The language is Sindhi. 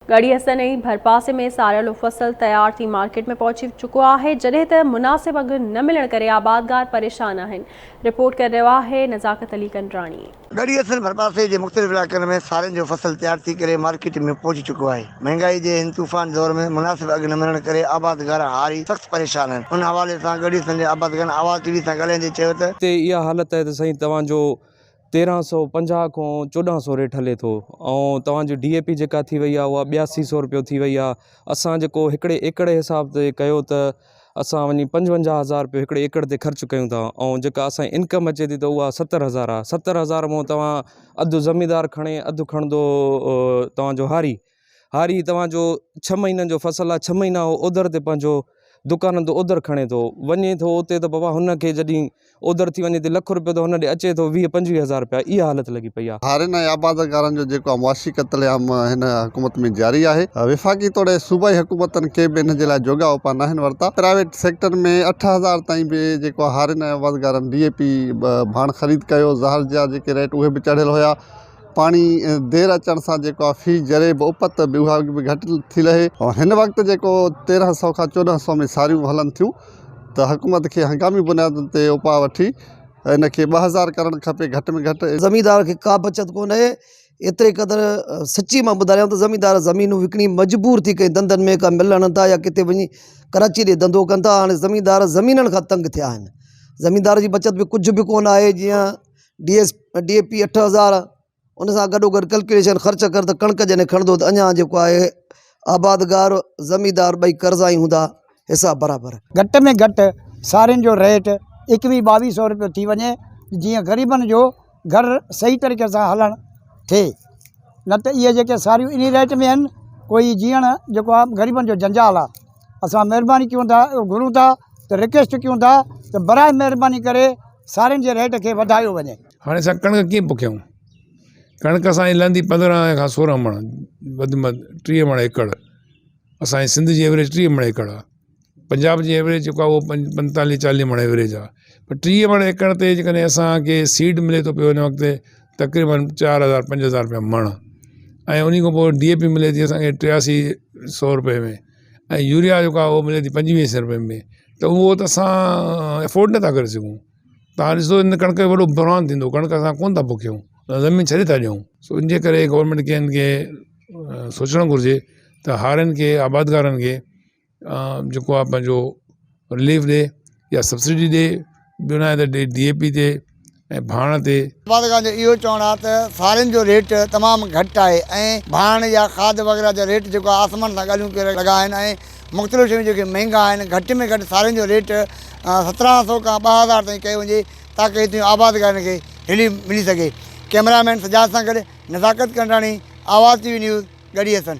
ڳڙهي حسن ۽ ڀرپاسي ۾ ساريلو فصل تيار ٿي مارڪيٽ ۾ پهچي چڪو آهي، جڏهن ته مناسب اگهه نه ملڻ ڪري آبادگار پريشان آهن. رپورٽ ڪري رهيو آهي نزاڪت علي ڪنڊراڻي. ڳڙهي حسن ڀرپاسي جي مختلف علائقن ۾ سارين جو فصل تيار ٿي ڪري مارڪيٽ ۾ پهچي چڪو آهي. مهنگائي جي هن طوفان دور ۾ مناسب اگهه نه ملڻ ڪري آبادگار هاري سخت پريشان آهن. ان حوالي سان ڳڙهي حسن جي آبادگارن آواز ٽي وي سان ڳالهائيندي چيو ته. هتي اها حالت آهي ته سائين توهان جو 1350 کان 1400 ريٽ هلي ٿو ۽ توهان جي ڊي اي پي جيڪا ٿي وئي آهي اها 82 سو روپيو ٿي وئي آهي اسان جيڪو هڪڙي ايڪڙ جي حساب تي ڪيو ته اسان وڃي 55 هزار روپيو هڪڙي ايڪڙ تي خرچ ڪيون ٿا ۽ جيڪا اسان جي انڪم اچي ٿي ته اها 70 هزار آهي 70 هزار مان توهان اڌ زميندار کڻي اڌ کڻندو توهان جو هاري هاري توهان جو ڇهه مهينن جو فصل آهي ڇهه مهينا هو اوڌر تي پنهنجو دڪانن تي اوڌر کڻي ٿو وڃي ٿو اتي ته بابا هن کي جڏهن اوڌر ٿي وڃي ٿي لک روپيو ته هن ڏي اچي ٿو 20 25 هزار روپيا اها حالت لڳي پئي آهي. هارين ۽ آبادگارن جو جيڪو آهي معاشي قتل عام هن حڪومت ۾ جاري آهي وفاقي توڙي صوبائي حڪومتن کي به ان جي لاء جوڳا اپاء ناهن ورتا پرائيويٽ سيڪٽر ۾ 8000 تائين به جيڪو آهي هارين ۽ آبادگارن ڊي اي پي ڀاڻ خريد ڪيو زهر جا جيڪي ريٽ اهي به چڙهيل هيا پاڻي دير اچڻ سان جيڪو آهي في جريب اپت به اها به گهٽ ٿي لهي ۽ هن وقت جيڪو 1300 کان 1400 ۾ ساريون هلن ٿيون ته حڪومت کي هنگامي بنيادن تي اپاء وٺي ان کي 2000 ڪرڻ کپي گهٽ ۾ گهٽ. زميندار کي ڪا بچت ڪونهي ايتري قدر سچي مان ٻڌايان ته زميندار زمينون وڪڻي مجبور ٿي ڪنهن ڌنڌن ۾ ڪا مل هڻن ٿا يا ڪٿي وڃي ڪراچي ڏي ڌنڌو ڪن ٿا هاڻي زميندار زمينن کان تنگ ٿيا آهن زميندار جي بچت به ڪجهه به ڪونه آهي جيئن ڊي ايس ڊي اي پي 8000 ان سان گڏو گڏ ڪلڪيوليشن خرچ ڪر ته ڪڻڪ جڏهن کڻندو ته اڃا جيڪو آهي آبادگار زميندار ٻئي قرضائي هوندا حساب برابر. گهٽ ۾ گهٽ سارين جو ريٽ ايڪويهه ٻاويهه سو روپيو ٿي وڃي جيئن غريبن جو گهر صحيح طريقي سان هلڻ ٿئي نه ته اهي جيڪي ساريون انهي ريٽ ۾ آهن ڪوئي جيئڻ جيڪو آهي غريبن جو جنجال آهي اسان مهرباني ڪيون ٿا گهرون ٿا ته رڪويسٽ ڪيون ٿا ته برائي مهرباني ڪري سارين جي ريٽ کي وڌايو وڃي. هاڻي اسان ڪڻڪ ڪيئن پوکيون؟ ڪڻڪ اسان جي لهندي 15 کان 16 مڻ وڌ ۾ وڌ 30 مڻ ايڪڙ. اسان جي سنڌ جي ايوريج 30 مڻ ايڪڙ آهي. پنجاب جي ايوريج جيڪو آهي اهو 45 40 مڻ ايوريج آهي. پر 30 مڻ ايڪڙ تي جيڪڏهن اسان کي سيڊ ملي ٿو پيو هن وقت تقريبن 4000 5000 روپيا مڻ ۽ ان کان پوء ڊي اي پي ملي ٿي اسان کي 83 سو روپئي ۾ ۽ يوريا جيڪو آهي اهو ملي ٿي 25 سو روپئي ۾ ته اهو ته اسان افورڊ نٿا ڪري سگهون توهان ڏسو هن ڪڻڪ جو وڏو بحران ٿيندو ڪڻڪ اسان ڪونه ٿا پوکيون زمين ڇڏي ٿا ڏيون سو ان جي ڪري گورنمينٽ کي ان کي سوچڻ گهرجي ته هارين کي آبادگارن کي جيڪو آهي پنهنجو رليف ڏي يا سبسڊي ڏي ٻيو نه آهي ته ڊي اي پي تي ۽ ڀاڻ تي. آبادگارن جو اهو چوڻ آهي ته سارين جو ريٽ تمام گهٽ آهي ۽ ڀاڻ يا کاڌ وغيره جا ريٽ جيڪو آهي آسمان سان ڳالهيون ڪري لڳا آهن ۽ مختلف شيون جيڪي مهنگا آهن گهٽ ۾ گهٽ سارين جو ريٽ 1700 کان 2000 تائين ڪيو وڃي تاڪه هتي آبادگارن کي رليف ملي سگهي ڪئميرا مين سجاد سان گڏ Nazakat Kandrani, Awaz T V news, Garhi Hassan.